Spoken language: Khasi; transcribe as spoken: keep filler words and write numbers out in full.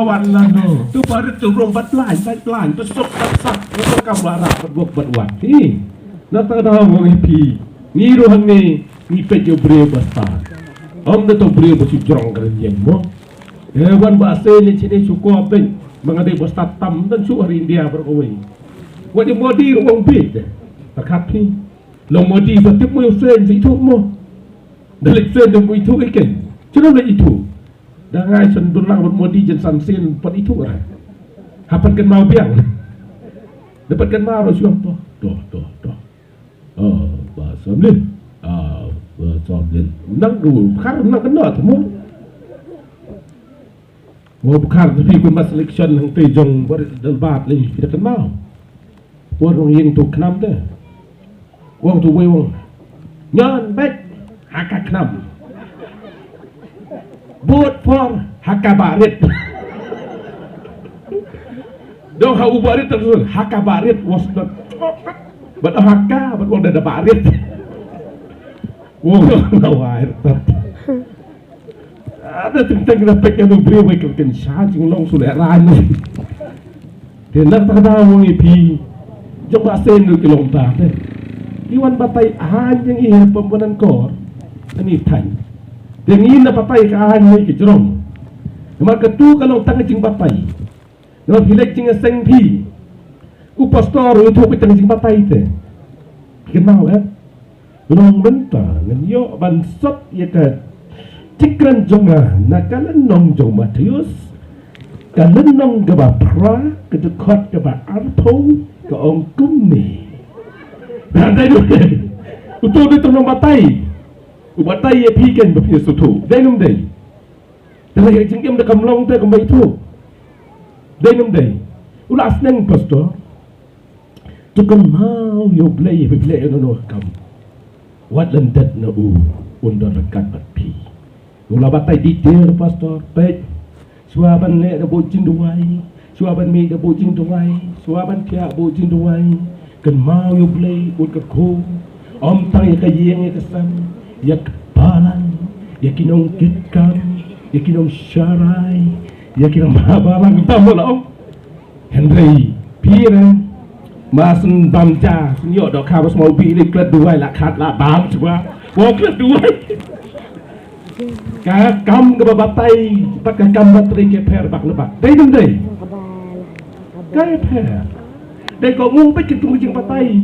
Wan lano tu barit tu rong bat lain bat lain besok bat sat. Kam lara bat wok bat wan hi. Na ta da ngong hi phi. Ngi ruh hangne ngi peit ïa u briew ba stad. Ym da to briew ba shu jrong kren ïeng mo. Eh, wan ba se ne chine shu ko peit. Ma nga dei ba stad tam dan shu hari India baroh kawei. Wat ïa Modi ruh ong bit. Takat phi. Long Modi ba tip mo ïa u sen sa ithuh mo. Da leit sen da mo ithuh ïa ken. Chino leit ithuh. Da ngai shen dun lang bad Modi jen san sien pat ithuh ra. Hapan ken mau biang. Dapat ken mau ro shuang toh, toh, toh, toh. Ah, ba samlin. Ah, ba samlin. Nang du, khar nang kena tu mo. Mo bukhar tu phi kun ba selection hangtei jong barit dalbat lei phi da kynmaw. Por nong ïing tu khnam te. Wong tu wei wong. Nyan bek ha ka khnam. Vote for ha ka barit. Dong ha u barit terus ha ka barit was not. Bad ha ka bad wong da da barit. Wong da wai. Ada teng teng da pek ïa u briew wei ka kynshah jinglong shu lehrain. Te na kata ka daw ïa phi jong ba sien ruh ki long ta te. Ki wan batai aiñ jong ngi ha pynban kor. Ani thaiñ. Te ngi na batai ka aiñ ne ki jrong. Namar katu ka long tang ka jingbatai. Namar phi leit jingïaseng phi. U pastor u ïathuh ka tang jingbatai te. Phi kynmaw eh. Long mynta ngan ïoh ban sot ïa ka jingkren jong nga na ka lynnong jong Mathaios, ka lynnong kaba phra, ka dkhot kaba arphew, ka ong kumne. Dei ne ym dei? Uto dei tang long batai. U batai ïa phi ken ba phi sngewthuh. Dei ne ym dei? Te la ïa jingim da kam long te kam ba ithuh. Dei ne ym dei? U la sneng pastor. To kynmaw ïa U Blei, ïa U Blei ïa no no kam. Wat lyndet na u, un don ryngkat bad phi. U la batai detail pastor, peit. Shuwa ban leh da buh jingduwai, shuwa ban mih da buh jingduwai, shuwa ban thiah buh jingduwai. Kynmaw ïa U Blei, un kyrkhu. Ym tang ïa ka ïing ïa ka sem, ïa ka balang, ïa ki nongkitkam, ïa ki nongsharai, ïa ki nongbalang, tam mo la ong. Hynrei phi re, ma shen bam ja, shen ïoh dohkha ba smaw bih lei klet duwai la khat la bam shuwa. Wa klet duwai. Ka kam kaba batai bad ka kam ba trei ka pher bak na bak. Dei ne ym dei? Ka pher. Dei ko ngu bad ki tung jingbatai.